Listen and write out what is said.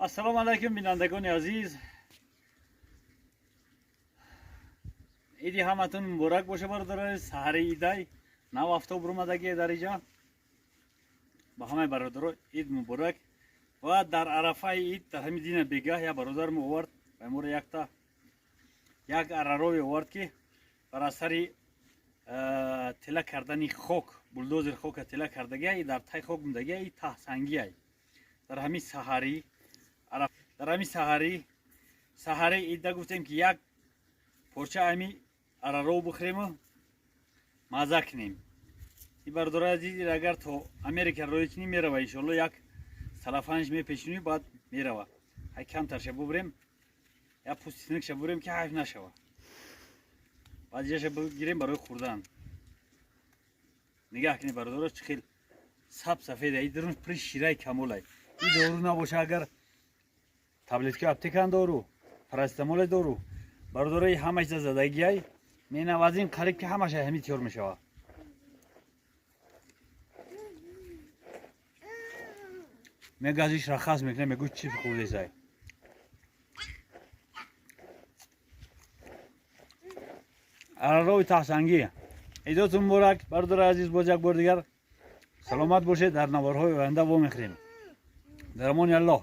Ассалому алайкум, бинандагони азиз. Иди ҳаматон муборак боша, бародарои. Саҳари идай нав афтоб румадагие дар иҷа. Ба ҳамаи бародаро ид муборак. Ва дар арафаи ид, дар ҳамин дина бегаҳ, як бародармо овард ба моро якта як арарове овард, ки бар асари тела кардани хок, булдозер хока тела кардагия, дар тай хок мудагия, и таҳсангиай. Дар ҳамин саҳарӣ, дар ҳамин саҳарӣ, саҳари ида гуфтем, ки як порча ҳами араров бихӯрему мазза кунем. И бародарои азиз, агар то Америка роҳӣ кунӣ, мерава, иншоалло. Як салафанш мепешинӣ, баъд мерава. Ҳай, камтарша бубурем, як пӯсти тинукша бурем, ки ҳайф нашава. Баъд иҷаша бигирем барои хӯрдан. Нигаҳ кунед, бародаро, чӣ хел саб сафеда. И дарун пури шираи камолай. И дору набоша, агар таблеткаи аптекан дору, парацетамоле дору, бародарои, ҳама чиза задагиай менавазим, қариб ки ҳамаша ҳами тиёр мешавад. Мегазиш, рахас мекунем, мегӯ чип хӯрдесай. Арарови таҳсангӣ. Идотун муборак, бародари азиз. Боз як бор дигар саломат бошед. Дар наворҳои оянда вомехӯрем. Дар амони Аллоҳ.